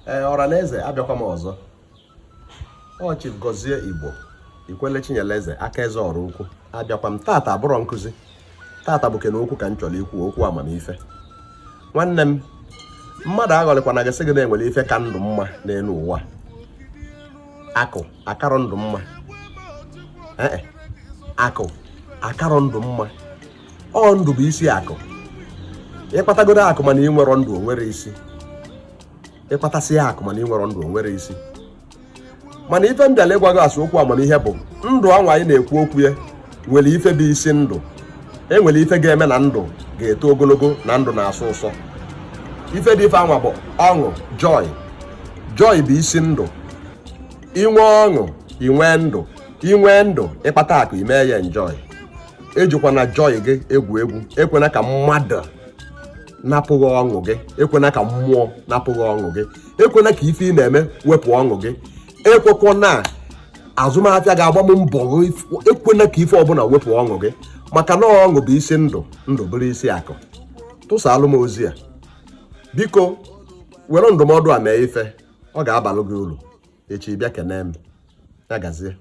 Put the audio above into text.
Ee, ọra na eze, abịakwa m ọzọ. Ọ Chief Gọzie Igbo Ikwele Chinyeleze aka eze ọrụ ukwu. Abịakwa m tata, abụrọ nkụzi tata, bụ kene okwu ka m chọrọ ikwu, okwu amamife. Nwanne m, mmadụ aghọlịkwana gị sị gị na enwere ife ka ndụ mma n'elu ụwa. Akụ akarọ ndụ mma. Ee, akụ akarọ ndụ mma. Ọ ndụ bụ isi akụ. Ịkpatagodo akụ mana ị nwerọ ndụ, o nwerọ isi. Ịkpatasị ya akụ mana ị nwerọ ndụ, o nwerọ isi. Mana ife m bịara ịgwa gị asụ okwu amamihe bụ ndụ anwa anyị na-ekwu okwu ya nwere ife bụ isi ndụ. Enwere ife ga-eme na ndụ ga-eto ogologo, na ndụ na-asọ ụsọ. Ife dị ife anwa bụ ọṅụ, joy. Joy bụ isi ndụ. Inwe ọṅụ, inwe ndụ. Inwe ndụ, ịkpata akụ, ime ya enjoy. Ejikwana joy gị egwu egwu. Ekwena ka mmadụ napụghị ọṅụ gị. Ekwena ka mmụọ napụghị ọṅụ gị. Ekwena ka ife ị na-eme wepụ ọṅụ gị. Ekwekwana azụmahịa ga-agba m mbọ. Ekwena ka ife ọbụla wepụ ọṅụ gị, maka na ọṅụ bụ isi ndụ, ndụ bụrụ isi akụ. Tụsaalụ m ozi a, biko. Were ndụmọdụ a mee ife, ọ ga-abalụ gị uru. Echi bịa kenee m. Ya gazie.